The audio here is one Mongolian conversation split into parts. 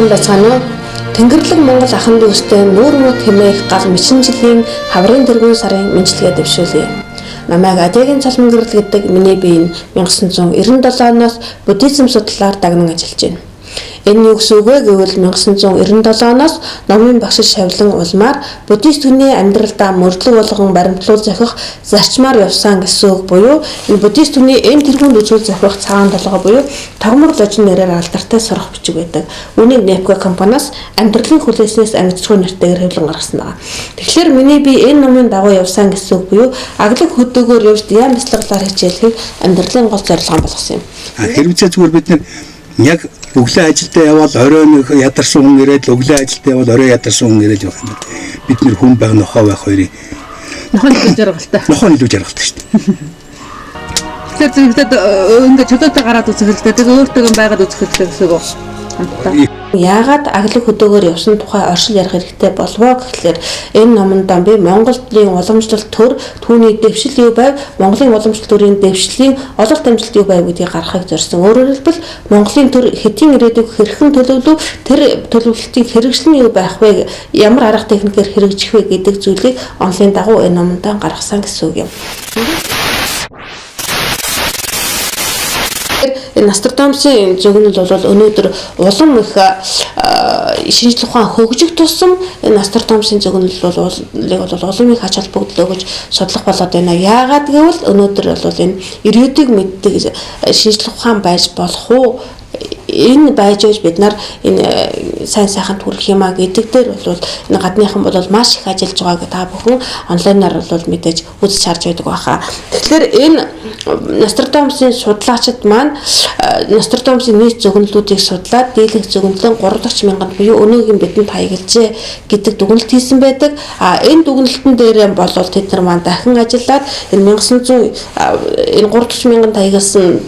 Сайн байцгаана уу? Тэнгэрлэг Монгол ахын дүүстэй нүүр мод хэмээх гал мэчин жилийн хаврын тэргүүн сарын мэндчилгээ дэвшүүлье. Намайг Адиагийн цалмгэрэл гэдэг миний бие нь 1997 оноос буддизм судлалаар дагнан ажиллаж байна. Энэ юу гэсэн үг вэ гэвэл 1997 оноос номын багш Шавлан улмаар буддист хүний амьдралдаа мөрдлөг болгон баримтлуул зохих зарчмаар явсан гэсэн үг буюу энэ буддист хүний энэ тэргуунд үзүүл зохих цагаан толгой буюу тогмор ложин нэрээр алдартай сурах бичиг байдаг. Үүнийг Непка компаниас амьдралын хүлээснээс ангижруу нэртэйгээр хэвлэн гаргасан байна. Тэгэхээр миний би энэ номын дагуу явсан гэсэн үг буюу аглаг хөдөөгөөр явж диян бяцлаглаар хичээлхийг амьдралын гол зорилго болгосон юм. Хэрвээ зүгээр бид нар яг өглөө ажилдаа явбал орой нэг ядарсан хүн ирээд өглөө ажилдаа явбал орой ядарсан хүн ирээд явах юм. Бид нэр хүн байх нохоо байх хоёрын нохоо илүү жаргалтай. Нохоо илүү жаргалтай шүү дээ. Тэгэхээр зэрэгтэй ингээд чөлөөтэй гараад үзэх хэрэгтэй. Тэгээ өөртөө байгаад үзэх хэрэгтэй гэсэн үг үү? Яагаад аглаг хөдөөгөр явсан тухай оршил ярих хэрэгтэй болвоо гэхлээр энэ номондоо би Монголын уламжлалт төр түүний дэвшил юу байв, Монголын уламжлалт төрийн дэвшлийн ололт амжилт юу байв гэдгийг гаргахыг зорьсон. Өөрөөр хэлбэл Монголын төр хэдийн ирээдүйг хэрхэн төлөвлөв, тэр төлөвлөлтийн хэрэгжил нь юу байх вэ, ямар арга техникээр хэрэгжих вэ гэдэг зүйлийг онлын дагуу энэ номондоо гаргасан гэсэн үг юм. Энэ Нострадамусын зөгнөл бол өнөөдөр улам их шинжлэх ухаан хөгжих тусам энэ Нострадамусын зөгнөл бол улам их ач холбогдол өгөж судлах болоод байна. Яагаад гэвэл өнөөдөр бол энэ ирээдүйг мэддэг шинжлэх ухаан байж болох уу? Энэ байж байж бид нар энэ сайн сайхан төрөх юм а гэдэг дээр бол энэ гадныхан бол маш их ажиллаж байгааг та бүхэн онлайнаар бол мэдээж үзэж харж байдаг байхаа. Тэгэхээр энэ Нострадамусын судлаачид маань Нострадамусын нийт зөгнөлүүдийг судлаад дийлэнх зөгнөлийн 3 дахь мянганд буюу өнөөгийн бидэнд хаяглажээ гэдэг дүгнэлт хийсэн байдаг. А энэ дүгнэлтэн дээр бол тэд нар маань дахин ажиллаад энэ 1900 энэ 3 дахь мянганд хаягласан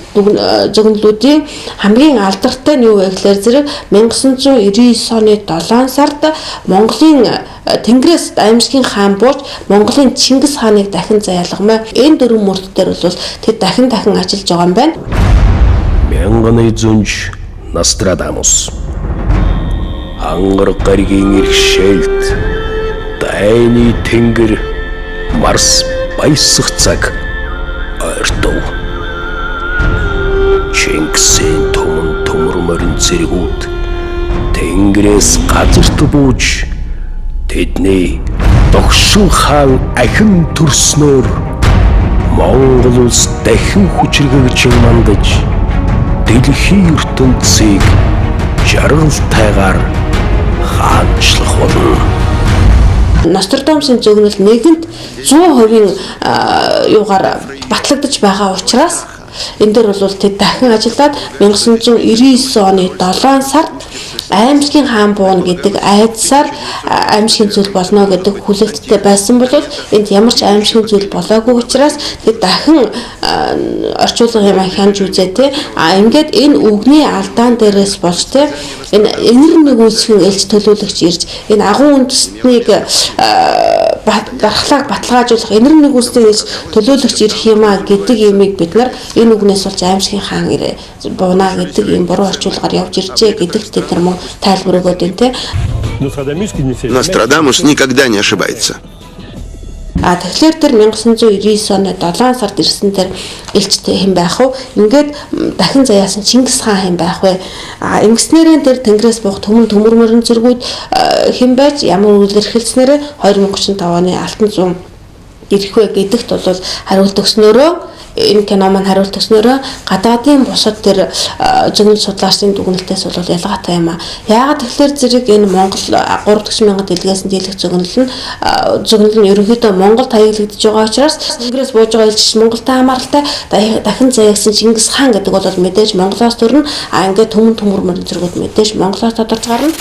зөгнөлүүдийн хамгийн алдартай нь юу вэ гэхээр зэрэг 1999 оны 7 сард Монголын Тэнгэрээс аимшигын хаан бууж Монголын Чингис хааныг дахин заяалгамай. Энэ дөрвөн мөрд дээр бол тэд дахин ажиллаж байгаа юм байна. Мянганы зүнж Нострадамус. Ангар гаригийн иргэшээлт дайны тэнгэр Марс баясах цаг ойртов. Чингисийн түмэн төмөр морин зэргүүд тэнгэрээс газарт бууж тэдний догшин хаан ахин төрснөөр Монгол улс дахин хүчрхэгжин мандаж дэлхийн ертөнцийг жаргалтайгаар хаанчлах болно. Нострадамусын зөгнөл нэгэнт 100% юугаар батлагдаж байгаа учраас энэ дээр бол тэд дахин ажиллаад 1999 оны 7 сард аимшигын хаан бууна гэдэг айдсаар аимшигын зүйл болно гэдэг хүлээлттэй байсан бол энд ямар ч аимшигын зүйл болоогүй учраас тэд дахин орчуулга юм хянаж үзээ те. А ингээд энэ үгний алдаан дээрээс болж те энэ энэр нэгүүлсэн элч төлөөлөгч ирж энэ агуу үндэстнийг бархлааг баталгаажуулах энэр нэгүүлсэн элч төлөөлөгч ирэх юм а гэдэг юмыг бид нар энэ үгнээс болж аимшигын хаан ирээ бууна гэдэг ийм буруу орчуулгаар явж иржээ гэдэгт тэд нар мөн тайлбар өгөөд байна те. Нострадамус никогда не ошибается. А тэгэхээр тэр 1999 оны 7 сард ирсэн тэр элчтэй хэн байх вэ? Ингээд дахин заяасан Чингис хаан хэн байх вэ? А ингэснээрээ тэр Тэнгэрээс буух түмэн төмөр мөрөн зэргүүд хэн байж ямар үйл эрхэлснээрээ 2035 оны алтан зун ирэх вэ гэдэгт бол хариулт өгснөөрөө энэ кино маань хариулт өгснөөрөө гадаадын бусад тэр зөгнөл судлаачдын дүгнэлтээс бол ялгаатай юм а. Яагаад тэгэхээр зэрэг энэ Монгол 3 дахь мянгад дэлгээс нь дийлэх зөгнөл нь ерөнхийдөө Монголд хаяглагдж байгаа учраас Тэнгэрээс бууж байгаа элч Монголтой хамааралтай дахин заяагсан Чингис хаан гэдэг бол мэдээж Монголоос төрнө. А ингээд түмэн төмөр мөрөн зэргүүд мэдээж Монголоос тодорч гарна.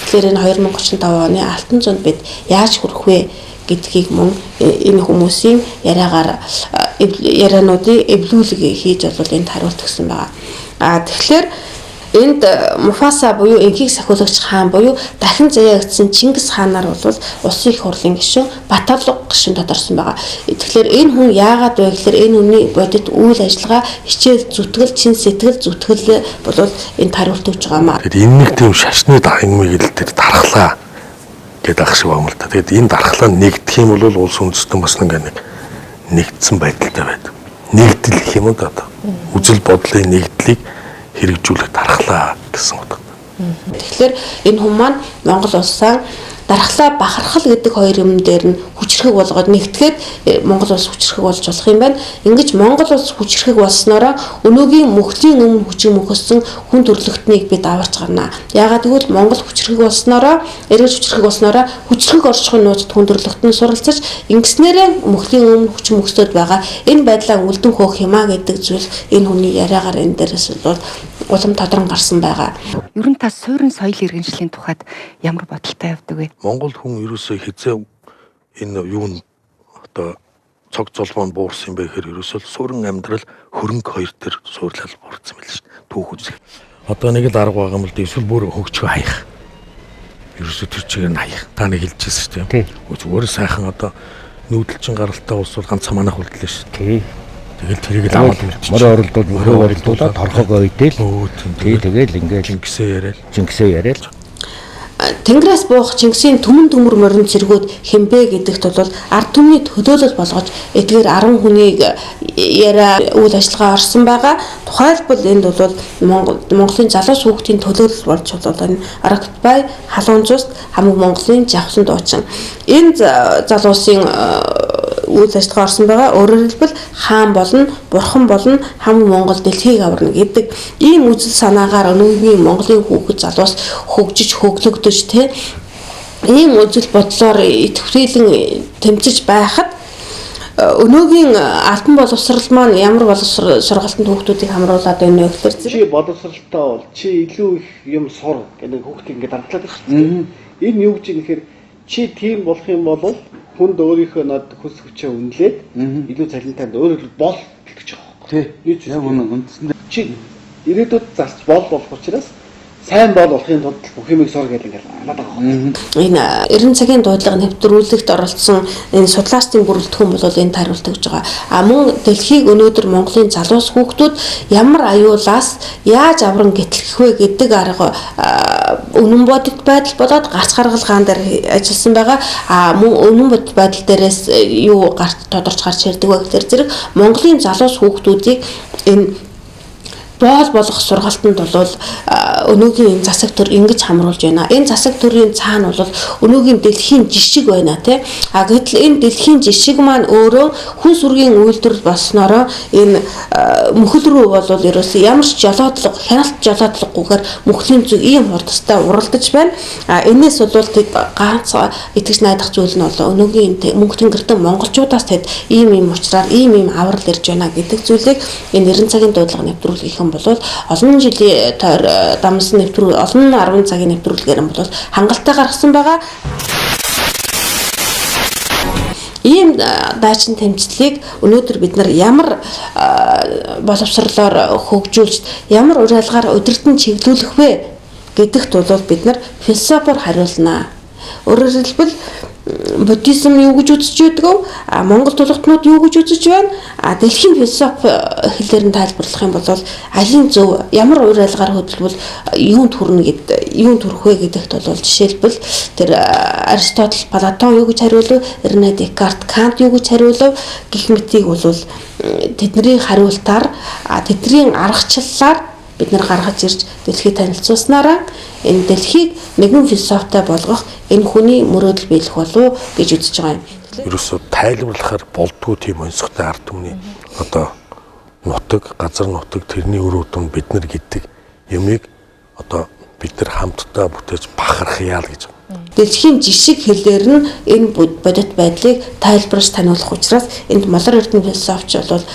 Тэгэхээр энэ 2035 оны алтан зунд бид яаж хүрэх вэ гэдгийг мөн энэ хүмүүсийн яриагаар яриануудыг эвлүүлэг хийж бол энд хариулт өгсөн байгаа. А тэгэхээр Энд Муфаса буюу энхийг сахиулагч хаан буюу дахин заяагдсан Чингис хаанаар бол улсын их хурлын гишүүн Баталга гишүүн тодорсон байгаа. Тэгэхээр энэ хүн яагаад вэ гэхээр энэ хүний бодит үйл ажиллагаа, хичээл зүтгэл, чин сэтгэл зүтгэл бол энд хариулт өгч байгаа маа. Тэгэхээр энэ нэг тийм шашны юмыг л тэр дархлаа гэдэг ах шиг байна л да. Тэгээд энэ дархлаа нэгдэх юм бол улс үндэстэн бас нэг нэгдсэн байдалтай байдаг. Нэгдэл гэх юм уу да. Үзэл бодлын нэгдлийг хэрэгжүүлэх дархлаа гэсэн утга. Тэгэхээр энэ хүн маань Монгол улсаа дархлаа бахархал гэдэг хоёр юм дээр нь хүчрхэг болгоод нэгтгэхэд Монгол улс хүчрхэг болж болох юм байна. Ингэж Монгол улс хүчрхэг болсноороо өнөөгийн мөхлийн өмнө хүчин мөхөссөн хүн төрөлхтнийг бид аварч гарна. Яагаад гэвэл Монгол хүчрхэг болсноороо, эргэж хүчрхэг болсноороо хүчрхэг оршихуйн нууцд хүн төрөлхтөн суралцаж ингэснээрээ мөхлийн өмнө хүчин мөхсөд байгаа энэ байдлаа үлдэн хөөх юмаа гэдэг зүйл энэ хүний яриагаар энэ дээрээс бол улам тодрон гарсан байгаа. Ер нь та суурин соёл иргэншлийн тухайд ямар бодолтой явдаг вэ? Монгол хүн ерөөсөө хизээ энэ юу н одоо цог золбоонд буурсан юм бэ гэхээр ерөөсөө суурин амьдрал хөрөнгө хоёр төр суурлал буурсан байл шүү дээ. Түүх үзэх. Одоо нэг л арга байгаа юм л да, эсвэл бүр хөгжихөө хаях. Ерөөсөө тэр чигээр нь хаях. Та нэг хэлжсэн шүү дээ. Зүгээр сайхан одоо нүүдэлчин гаралтай улс бол ганцхан манайх үлдлээ шүү дээ. Тэгэл тэрийг л аваад үлдчих. Морь оролдууд мөрөө оролдуулаад торхоогоо идэл. Тий, тэгэл ингээл Чингисээ яриад. Чингисээ яриад. Тэнгэрээс буух Чингисийн түмэн төмөр морин цэргүүд хэмбэ гэдэгт бол ард түмний төлөөлөл болгож эдгээр 10 хүнийг яриа үйл ажиллагаа орсон байгаа. Тухайлбал энд бол Монголын залуус хүүхдийн төлөөлөл болж бол энэ Арагтбай, Халуун цуст, Хамаг Монголын Жавхлан дуучин. Энэ залуусын үйл ажиллагаа орсон байгаа. Өөрөөр хэлбэл хаан болно, бурхан болно, хамаг Монгол дэлхийг аварна гэдэг ийм үзэл санаагаар өнөөгийн Монголын хүүхэд залуус хөгжиж хөглөгдөж тэ ийм үзэл бодлоор идэвхрийлэн тэмцэж байхад өнөөгийн альбан боловсрал маань ямар боловсрал сургалтанд хүүхдүүдийг хамруулад байна вэ гэхээр чи боловсралтай бол чи илүү их юм сур гэдэг хүүхдийг ингээд дарамтлаад байна шүү дээ. Энэ юу гэж юм гэхээр чи тийм болох юм бол хүнд өөрийнхөө над хүс хүчээ үнэлээд илүү цалинтай өөрөөр бол гэж байгаа байхгүй. Тий. Яг үнэн үндсэндээ чи ирээдүйд зарц бол болох учраас сайн бол болохын тулд бүх юмыг сур гэдэг ингээд алаад байгаа юм. Энэ 90 цагийн дуудлага нэвтрүүлэгт оролцсон энэ судлаачдын бүрэлдэхүүн бол энэ хариулт өгж байгаа. А мөн дэлхийг өнөөдөр Монголын залуус хүүхдүүд ямар аюулаас яаж авран гэтлэх вэ гэдэг арга үнэн бодит байдал болоод гарц гаргалгаан дээр ажилласан байгаа. А мөн үнэн бодит байдал дээрээс юу гарч тодорч гарч ирдэг вэ гэхээр зэрэг Монголын залуус хүүхдүүдийг энэ боол болгох сургалтанд бол өнөөгийн энэ засаг төр ингэж хамруулж байна. Энэ засаг төрийн цаана бол өнөөгийн дэлхийн жишг байна тий. А гэтэл энэ дэлхийн жишг маань өөрөө хүн сүргийн үйлдвэрлэл болсноороо энэ мөхөл рүү бол ерөөсөө ямар ч жолоодлого, хяналт жолоодлогогүйгээр мөхлийн зүг ийм хурдтай уралдаж байна. А энээс бол тэд ганц итгэж найдах зүйл нь бол өнөөгийн мөнх тэнгэртэн монголчуудаас тэд ийм ийм учраас ийм ийм аврал ирж байна гэдэг зүйлийг энэ 90 цагийн дуудлага нэвтрүүлгийнхэн бол олон жилийн тойр дамсан нэвтрүүл олон 10 цагийн нэвтрүүлгээр нь бол хангалттай гаргасан байгаа. Ийм дайчин тэмцлийг өнөөдөр бид нар ямар боловсрлоор хөгжүүлж, ямар уриалгаар удирдан чиглүүлэх вэ гэдэгт бол бид нар философоор хариулнаа. Өөрөөр хэлбэл буддизм юу гэж үзэж байдаг вэ? А Монгол тулгтнууд юу гэж үзэж байна? А дэлхийн философи хэлээр нь тайлбарлах юм бол алийн зөв ямар уриалгаар хөдөлбөл юунд хүрнэ гэд юунд хүрэх вэ гэдэгт бол жишээлбэл тэр Аристотл, Платон юу гэж хариулв? Рене Декарт, Кант юу гэж хариулв? Гэх мэтийг бол тэдний хариултаар тэдний аргачлалаар бид нар гаргаж ирж дэлхийд танилцуулснараа энэ дэлхийг нэгэн философитой болгох энэ хүний мөрөөдөл биелэх болов гэж үзэж байгаа юм. Ерөөсөө тайлбарлахаар болдгоо тийм онцгой ард түмний одоо нутаг, газар нутаг тэрний үр удам бид нар гэдэг юмыг одоо бид нар хамтдаа бүтээж бахархъя л гэж. Дэлхийн жишг хэлээр нь энэ бодит байдлыг тайлбарж таниулах учраас энд Молор Эрдэнэ философч бол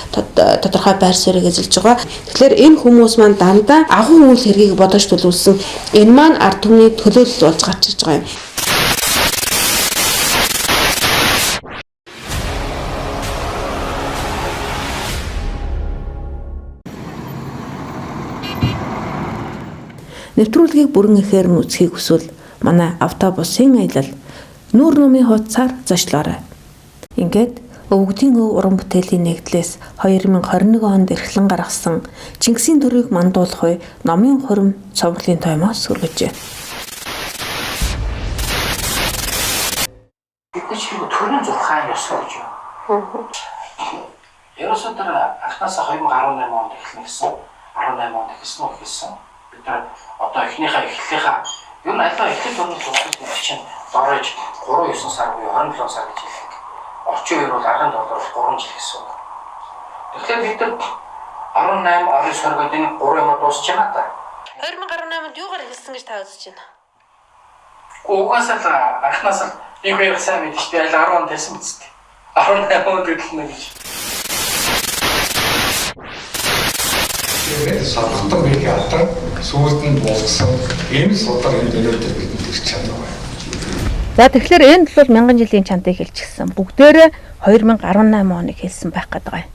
тодорхой байр суурийг эзэлж байгаа. Тэгэхээр энэ хүмүүс маань дандаа агуу үйл хэргийг бодож төлөвлөсөн энэ маань ард түмний төлөөлөл болж гарч ирж байгаа юм. Нэвтрүүлгийг бүрэн эхээр нь үзэхийг хүсвэл манай автобусын аялал нүүр нумын хуудасаар зочлоорой. Ингээд Өвгдийн өв уран бүтээлийн нэгдлээс 2021 онд эрхлэн гаргасан Чингисийн төрийг мандуулах үе номын хурим цовдлын тоймоос хүргэжээ. Бид нар чинь төрийн зурхаан ёсоо гэж юу. Ерөөсөө тэр анхнаасаа 2018 онд эхэлнэ гэсэн, 18 онд эхэлсэн үү эхэлсэн. Бид нар одоо эхнийхээ эхлэлийнхаа ер нь альва эхлэл төрийн зурхал гэдэг чинь дорож 3 9 сар буюу 27 сар гэж хэлдэг. Орчин үеэр бол арган долоор 3 жил гэсэн үг. Тэгэхээр бид нар 18, 19, 20 гэдэг энэ 3 юм дуусч байгаа та. 2018-нд юугаар эхэлсэн гэж та үзэж байна? Угаасаа л анхнаасаа л их хоёр сайн мэдэж дээ. Аль 10 онд хэлсэн биз дээ. 18 онд хэлнэ гэж. Тэгээд савхтан бийг алдан сүүлд нь буулгасан ийм судар юм өнөөдөр бидэнд ирч чадав. За тэгэхээр энэ бол мянган жилийн чантыг хэлчихсэн. Бүгдээрээ 2018 оныг хэлсэн байх гэдэг юм.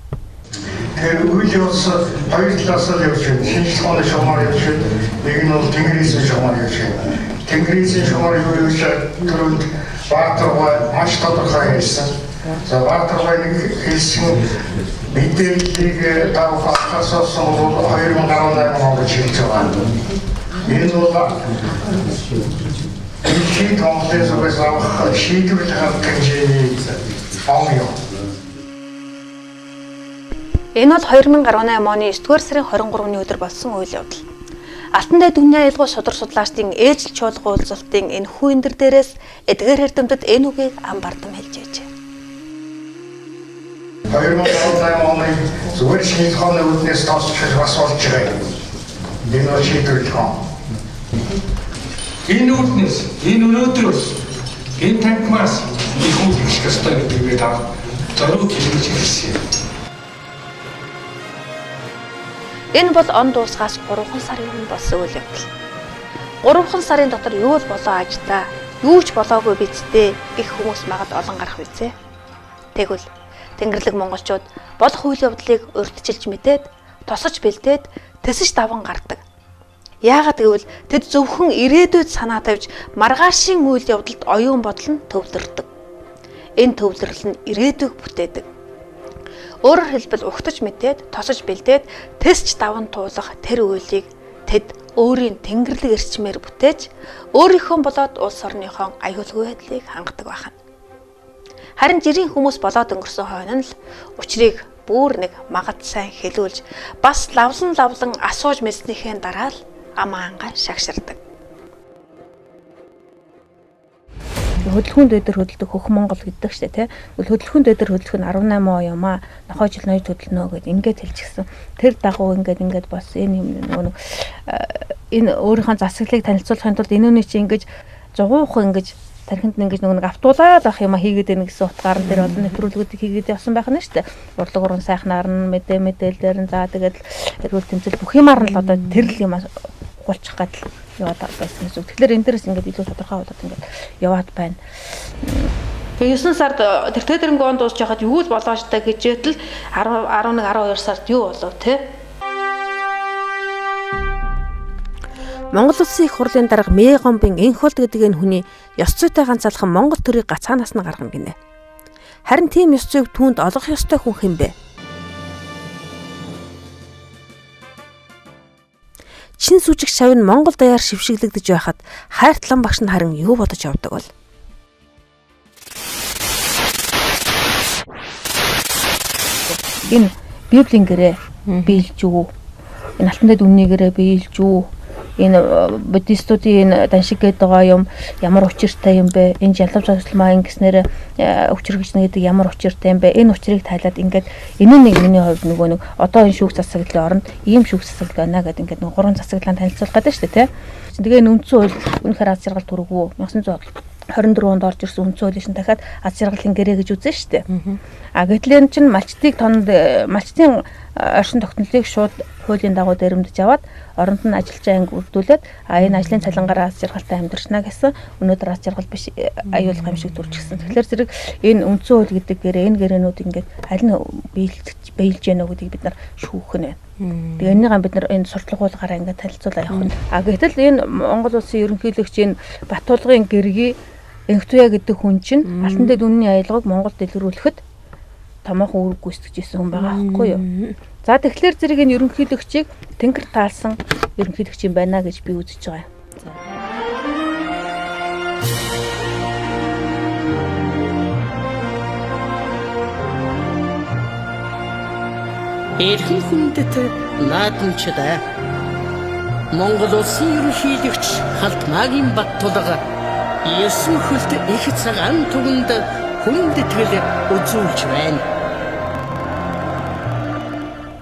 Тэгэхээр үйл явц хоёр талаас нь явж байна. Шинжлэх ухааны шугамар явж байна. Нэг нь бол Тэнгэрийн шугамар явж байна. Тэнгэрийн шугамар юу гэж түрүүнд Баатаргай маш тодорхой хэлсэн. За Баатаргай нэг хэлсэн мэдээллийг та бүхэн асуусан бол 2018 он гэж хэлж байгаа. Энэ бол дэлхийн томлын зүгээс авах шийдвэрлэх арга хэмжээний он юм. Энэ бол 2018 оны 9-р сарын 23-ны өдөр болсон үйл явдал. Алтан дайд дүнний аялгау судар судлаачдын ээжил чуулга уулзалтын энэ хүү эндэр дээрээс эдгээр эрдэмтэд энэ үгийг ам бардам хэлж байжээ. 2018 оны зүгээр шинжлэх ухааны үүднээс тооцож бас болж байгаа юм. Энэ бол шийдвэрлэх он. Энэ үүднээс, энэ өнөөдрөөс, энэ танхимаас их үйл хийх ёстой гэдгийг би та зориуд хэлж ирсэн юм. Энэ бол он дуусгаас 3 сарын өмнө болсон үйл явдал. 3 сарын дотор юу л болоо аждаа, юу ч болоогүй бидтэй гэх хүмүүс магад олон гарах визээ. Тэгвэл Тэнгэрлэг монголчууд болох үйл явдлыг урьдчилж мэдээд, тосож бэлдээд, тэсэж даван гардаг. Яагаад гэвэл тэд зөвхөн ирээдүйд санаа тавьж маргаашийн үйл явдалд оюун бодол нь төвлөрдөг. Энэ төвлөрөл нь ирээдүйг бүтээдэг. Өөрөөр хэлбэл угтаж мэдээд, тосож бэлдээд, тэсч даван туулах тэр үйлийг тэд өөрийн тэнгэрлэг эрчмээр бүтээж, өөрийнхөө болоод улс орныхоо аюулгүй байдлыг хангадаг байна. Харин жирийн хүмүүс болоод өнгөрсөн хойно нь л учрыг бүр нэг магад сайн хэлүүлж, бас лавлан лавлан асууж мэдснийхээ дараа л амаангаа шагширдаг. Хөдөлгөөн дээдэр хөдөлдөг хөх Монгол гэдэг штэ тий. Хөдөлгөөн дээдэр хөдлөх нь 18 он юм аа. Нохой жил ноёд хөдөлнө гэд ингээд хэлчихсэн. Тэр дагуу ингээд ингээд бас энэ юм нөгөө нэг энэ өөрийнхөө засаглалыг танилцуулахын тулд энүүний чи ингэж зугуухан ингэж тархинд нь ингэж нөгөө нэг автуулаад авах юм а хийгээд байна гэсэн утгаар нь тэр олон нэвтрүүлгүүдийг хийгээд явсан байх нь штэ. Урлаг уран сайхнаар нь мэдээ мэдээлэлээр нь за тэгээд эрүүл тэмцэл бүх юмар нь л одоо тэр л юм гулчих гадал яваад байсан гэсэн үг. Тэгэхээр энэ дээрээс ингээд илүү тодорхой болоод ингээд яваад байна. Тэгээ 9 сард тэр тэрнгүү он дуусч байхад юу л болоож та гэж ятал 10 11 12 сард юу болов те? Монгол Улсын их хурлын дарга Мегомбын Энхолд гэдэг энэ хүний ёс зүйтэй ганцаалхан Монгол төрийг гацаанаас нь гаргана гинэ. Харин тийм ёс зүйг түүнд олгох ёстой хүн хэн бэ? Чин сүжиг шав нь Монгол даяар шившиглэгдэж байхад хайртлан багш нь харин юу бодож явдаг бол? Энэ Библийн гэрээ биелж үү? Энэ алтан дэд үнний гэрээ биелж үү? Энэ буддистуудын энэ даншиг гэдэг байгаа юм ямар учиртай юм бэ? Энэ жалав зогсолмаа ингэснээр өвчрөгч гэдэг ямар учиртай юм бэ? Энэ учрыг тайлаад ингээд энэ нэг миний хувьд нөгөө нэг одоо энэ шүүх засаглалын оронд ийм шүүх засаглал байна гэдэг ингээд нөгөө гурван засаглалаа танилцуулах гэдэг шүү дээ, тэ. Тэгээ энэ үндсэн хууль үнэхээр аз жаргал төрөв. 1924 онд орж ирсэн үндсэн хуулийн шин дахиад аз жаргалын гэрээ гэж үзэн шүү дээ. А гэтэл энэ чинь малчтыг тонд малчтын оршин тогтнолыг шууд хуулийн дагуу дээрэмдэж аваад оронд нь ажилчин анги бүрдүүлээд энэ ажлын цалингаараа аз жаргалтай амьдарчна гэсэн өнөөдөр аз жаргал биш аюулгүй юм шиг төрчихсөн. Тэгэхээр зэрэг энэ үндсэн хууль гэдэг гэрээ энэ гэрээнүүд ингээд аль нь биелж гэнэ үү гэдгийг бид нар шүүх нь байна. Тэгээ энийгээ бид нар энэ суртал хуулиараа ингээд танилцуулаа явах нь. А гэтэл энэ Монгол улсын ерөнхийлөгч энэ Батулгын гэргий Энхтуяа гэдэг хүн чинь Алтан дэд үнний аялгыг Монголд дэлгэрүүлэхэд томоохон үүрэг гүйцэтгэж исэн хүн байгаа байхгүй юу? За тэгэхээр зэрэг энэ ерөнхийлөгчийг тэнгэр таалсан ерөнхийлөгч юм байна гэж би үзэж байгаа юм. За. Эрхэм хүндэт наадамчдаа Монгол улсын ерөнхийлөгч Халтмаагийн Баттулга 9 хөлт их цагаан түгэнд хүндэтгэл үзүүлж байна.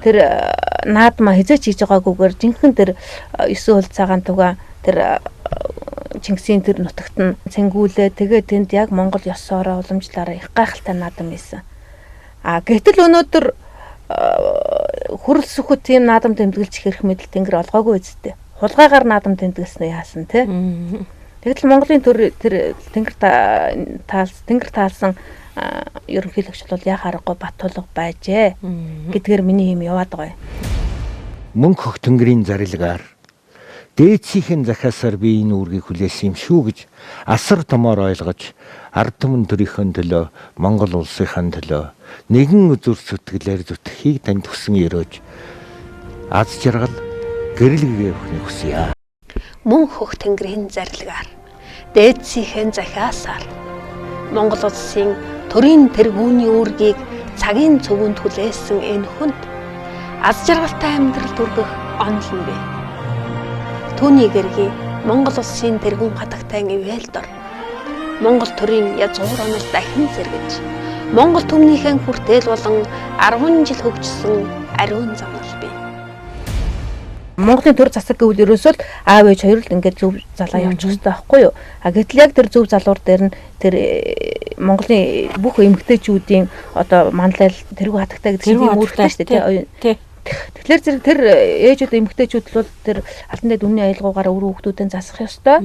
Тэр наадмаа хизээч хийж байгаагүйгээр жинхэнэ тэр 9 хөл цагаан тугаа тэр Чингисийн тэр нутагт нь цэнгүүлээ. Тэгээ тэнд яг Монгол ёсоороо уламжлалаараа их гайхалтай наадам хийсэн. А гэтэл өнөөдөр хөрөлсөхөд тийм наадам тэмдэглэж хэрэг мэдэл тэнгэр олгоогүй үсттэй. Хулгайгаар наадам тэмдэглэснээ яасан те. Тэгтэл Монголын төр тэр тэнгэр таалсан ерөнхийлөгч бол яа харахгүй Баттулга байжээ гэдгээр миний юм яваад байгаа юм. Мөнх хөх тэнгэрийн зарилгаар дээдсийнхэн захиасаар би энэ үүргийг хүлээсэн юм шүү гэж асар томоор ойлгож ард түмэн төрийнхөө төлөө Монгол улсынхаа төлөө нэгэн үзүр зүтгэлээр зүтгэхийг танд хүсэн өрөөж аз жаргал гэрэлгээ өгөхийг хүсье. Мөн хөх тэнгэрийн зарилгаар дээдсийнхэн захиасаар Монгол улсын төрийн тэргүүний үүргийг цагийн цөвөнд хүлээсэн энэ хүнд аз жаргалтай амьдрал өргөх онол нь бий. Түүний гэргий Монгол улсын тэргүүн хатагтай ивэл дор Монгол төрийн язгуур онол дахин сэргэж Монгол түмнийхэн хүртэл болон 10 жил хөгжсөн ариун замнал бий. Монголын төр засаг гэвэл ерөөсөө л аав ээж хоёр л ингээд зөв залаа явчих хэрэгтэй байхгүй юу? А гэтэл яг тэр зөв залуур дээр нь тэр Монголын бүх эмэгтэйчүүдийн одоо манлайл тэргүү хатагтай гэдэг чинь тийм үүрэгтэй шүү дээ тий. Тэгэхээр зэрэг тэр ээжүүд эмэгтэйчүүд бол тэр Алтан дэд үнний аялгаугаараа үр хүүхдүүдэн засах ёстой.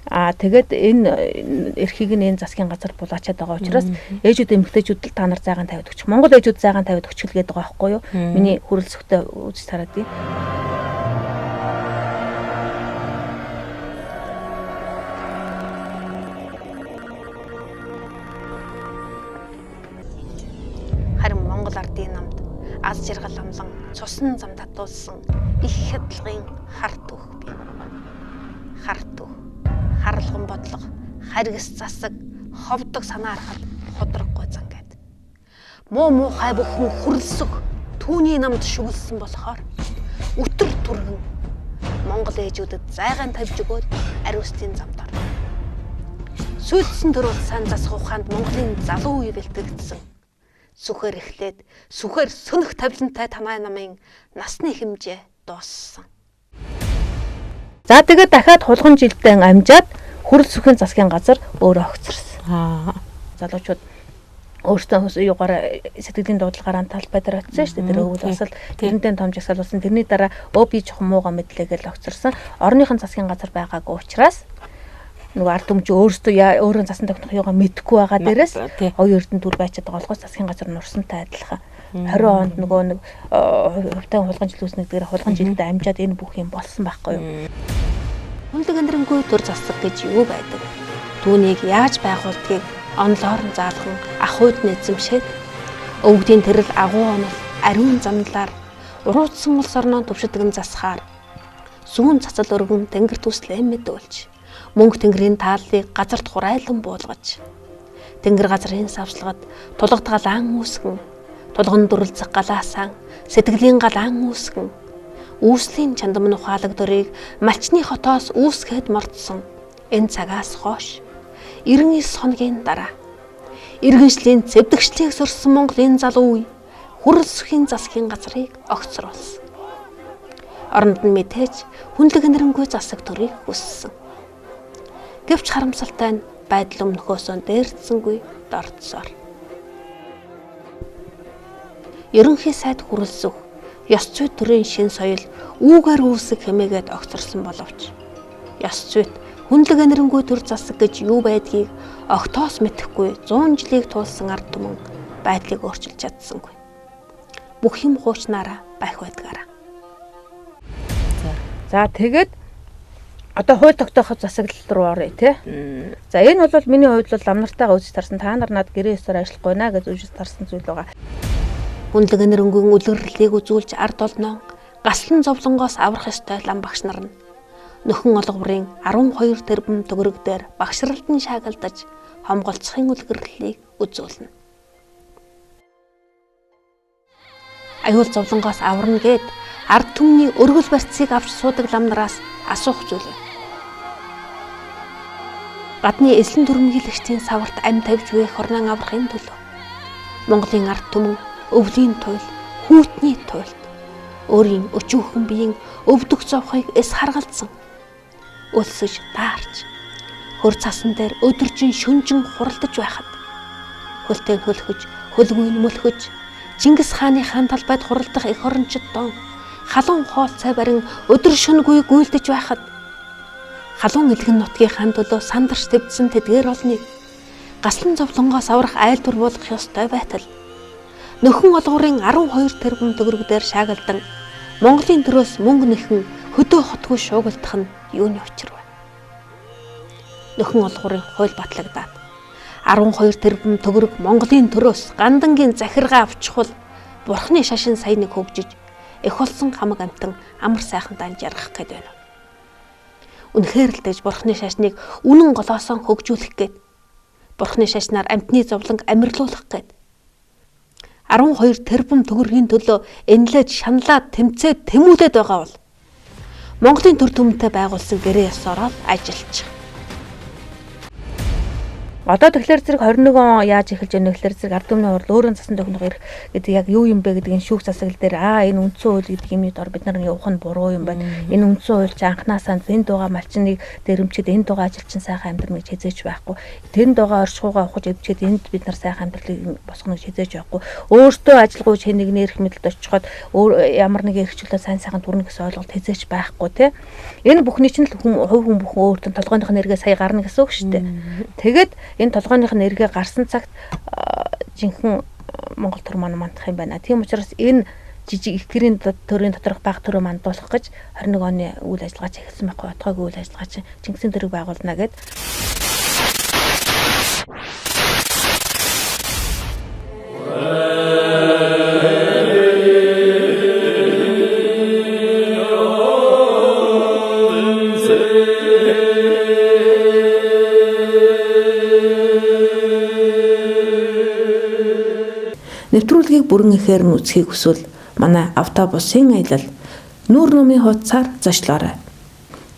Аа тэгээд энэ эрхийг нь энэ засгийн газар булаачаад байгаа учраас ээжүүд эмэгтэйчүүд л та нар зайгаан тавиад өгчих. Монгол ээжүүд зайгаан тавиад өгчих л гэдэг байгаа байхгүй юу? Миний хүрэлцөхтэй үзэж тараад юм. Харин Монгол ардын намд аз жаргал амлан цусан зам татуулсан их хядлагын хар түүх бий. Хар түүх, харлган бодлого, харгас засаг, ховдог санаа архал худраггүй зан гэд. Муу муухай бүхэн хүрлсөх түүний намд шүглсэн болохоор өтөр түргэн Монгол ээжүүдэд зайгаан тавьж өгөөд ариустын замд ор. Сүйдсэн төр улсаан засах ухаанд Монголын залуу үе бэлтгэгдсэн. Сүхээр эхлээд сүхээр сөнөх тавилантай танай намын насны хэмжээ дууссан. За тэгээд дахиад хулган жилдэн амжаад хүрэл сүхийн засгийн газар өөрөө огцорсон. Залуучууд өөртөө юугаар сэтгэлийн дуудлагаараа талбай дээр очсон шүү дээ. Тэр өвөл бас л тэрнтэй том жагсаал болсон. Тэрний дараа би жоохон мууга мэдлээ гэж огцорсон. Орныхон засгийн газар байгаагүй учраас нөгөө ард түмэн чи өөрсдөө өөрөө засан тогтнох юугаа мэдэхгүй байгаа дээрээс оюун эрдэнэ төр байчаад байгаа болохоос засгийн газар нурсантай адилхан. 20 онд нөгөө нэг хувьтай хулган жил үүснэ гэдгээр хулган жилдээ амжаад энэ бүх юм болсон байхгүй юу. Хүнлэг өндөрөнгүй төр засаг гэж юу байдаг? Түүнийг яаж байгуулдгийг онлоор нь заалган ах уйд нь эзэмшээд өвгдийн тэрэл агуу онол ариун замналаар уруутсан улс орноо төвшдөг нь засахаар сүүн цацал өргөн тэнгэр төслөө мэдүүлж мөнгө тэнгэрийн тааллыг газарт хурайлан буулгаж тэнгэр газрын савслагад тулгад галаан үүсгэн тулган дүрлцэх галаасаан сэтгэлийн галаан үүсгэн үүслийн чандам ухаалаг дөрийг малчны хотоос үүсгээд мордсон энэ цагаас хойш 99 хоногийн дараа иргэншлийн зэвдэгшлийг сөрсөн Монголын залуу үе хүрэл сүхийн засгийн газрыг огцруулсан. Оронд нь мэдээж хүнлэг нэрэнгүй засаг төрийг хүссэн. Гэвч харамсалтай нь байдал өмнөхөөсөө дээрдсэнгүй дордсоор. Ерөнхий сайд хүрэлсөх Ёс зүй төрийн шин соёл үүгээр үүсэх хэмээгээд огцорсон боловч ёс зүйт хүнлэг энэрэнгүй төр засаг гэж юу байдгийг огтоос мэдэхгүй 100 жилийг туулсан ард түмэн байдлыг өөрчилж чадсангүй. Бүх юм хуучнаараа байх байдгаараа. За тэгээд одоо хууль тогтоох засаглал руу оръё тий. За энэ бол миний хувьд бол лам нартайгаа үзэж тарсан, та нар над гэрээ ёсоор ажиллахгүй наа гэж үзэж тарсан зүйл байгаа. Хүнлэг энэрэнгүй үлгэрлэлийг үзүүлж ард олноо гаслан зовлонгоос аврах ёстой лам багш нар нь нөхөн олговрын 12 тэрбум төгрөг дээр багшралдан шаагалдаж хомголцохын үлгэрлэлийг үзүүлнэ. Аюул зовлонгоос аварна гэд ард түмний өргөл барьцыг авч суудаг лам нараас асуух зүйл байна. Гадны эзлэн дүрмгийлэгчдийн саварт ам тавьж буй хорнон аврахын төлөө Монголын ард түмэн өвлийн туйл, хүүтний туйлд өөрийн өчүүхэн биеийн өвдөх зовхыг эс харгалзсан өлсөж даарч хөр цасан дээр өдөржин шүнжин хуралдаж байхад хөлтэй хөлхөж хөлгүй нь мөлхөж Чингис хааны хаан талбайд хуралдах эх орончид дон халуун хоол цай барин өдөр шөнөгүй гүйлдэж байхад халуун элгэн нутгийн хаан төлөө сандарч твдсэн тэдгээр олныг гаслан зовлонгоос аврах айлтвар болгох ёстой байтал нөхөн олгуурын 12 тэрбум төгрөг дээр шаагалдан Монголын төрөөс мөнгө нэхэн хөдөө хотгүй шуугилдах нь юуны учир вэ? Нөхөн олгуурын хууль батлагдаад 12 тэрбум төгрөг Монголын төрөөс гандангийн захиргаа авчихвал бурхны шашин сая нэг хөгжиж эх болсон хамаг амтан амар сайхан данж яргах гээд байна. Үнэхээр л дэж бурхны шашныг үнэн голоосоо хөгжүүлэх гээд бурхны шашнаар амтны зовлонг амирлуулах гээд 12 тэрбум төгрөгийн төлөө энэлээд шаналаад тэмцээд тэмүүлээд байгаа бол Монголын төр түмэнтэй байгуулсан гэрээ ёсоор л ажиллаж. Одоо тэгэхээр зэрэг 21 он яаж эхэлж байна вэ гэхээр зэрэг ард түмний хурал өөрийн засан тохиолдох эрх гэдэг яг юу юм бэ гэдэг энэ шүүх засаглал дээр энэ үндсэн хууль гэдэг юмны дор бид нар явах нь буруу юм байна. Энэ үндсэн хууль чи анханасаа энд байгаа малчныг дэрэмчээд энд байгаа ажилчин сайхан амьдрна гэж хязгаарч байхгүй. Тэнд байгаа оршихуйгаа ухаж эвчээд энд бид нар сайхан амьдралыг босгоно гэж хязгаарч байхгүй. Өөртөө ажилгүй хэн нэгний эрх мэдэлд очиход ямар нэг эрхчлөө сайн сайхан дүрнэ гэсэн ойлголт хязгаарч байхгүй тий. Энэ бүхний чинь л хүн хувь хүн бүхэн өөртөө толгойнх нь эргээ сая гарна гэсэн үг шүү дээ. Тэгээд энэ толгойнх нь эргээ гарсан цагт жинхэнэ Монгол төр маань мандах юм байна. Тийм учраас энэ жижиг их гэрийн төрийн доторх баг төрөө мандуулах гэж 21 оны үйл ажиллагаач эхэлсэн байхгүй. Отгойг үйл ажиллагаач Чингисийн төрийг байгуулна гэд. Нэвтрүүлгийг бүрэн ихээр нь үзэхийг хүсвэл манай автобусын аялал нүүр нумын хуудасаар зочлоорой.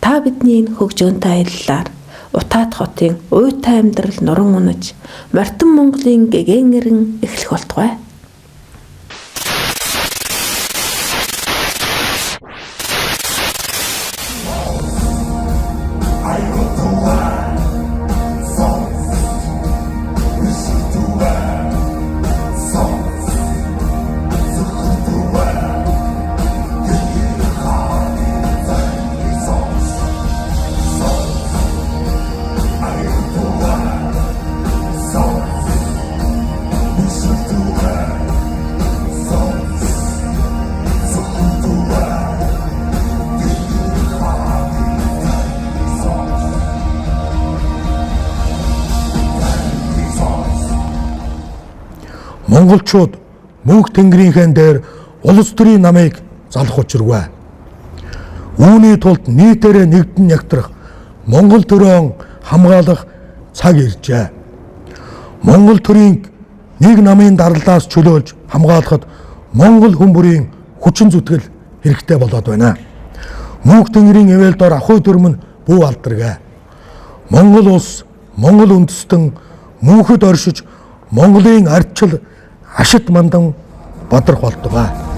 Та бидний энэ хөгжөөнтэй аяллаар Утаат хотын уйтай амьдрал нуран унаж, Мортон Монголын гэгээн эрен эхлэх болтугай. Монголчууд мөнх тэнгэрийнхэн дээр улс төрийн намыг залах учиргүй. Үүний тулд нийтээрээ нэгдэн нягтрах Монгол төрөө хамгаалах цаг иржээ. Монгол төрийн нэг намын дарлаас чөлөөлж хамгаалахад Монгол хүн бүрийн хүчин зүтгэл хэрэгтэй болоод байна. Мөнх тэнгэрийн ивэл дор ахуй дүрм нь бүү алдаргаа. Монгол улс, Монгол үндэстэн мөнхөд оршиж Монголын ардчил ашид мандан бадрах болтугай.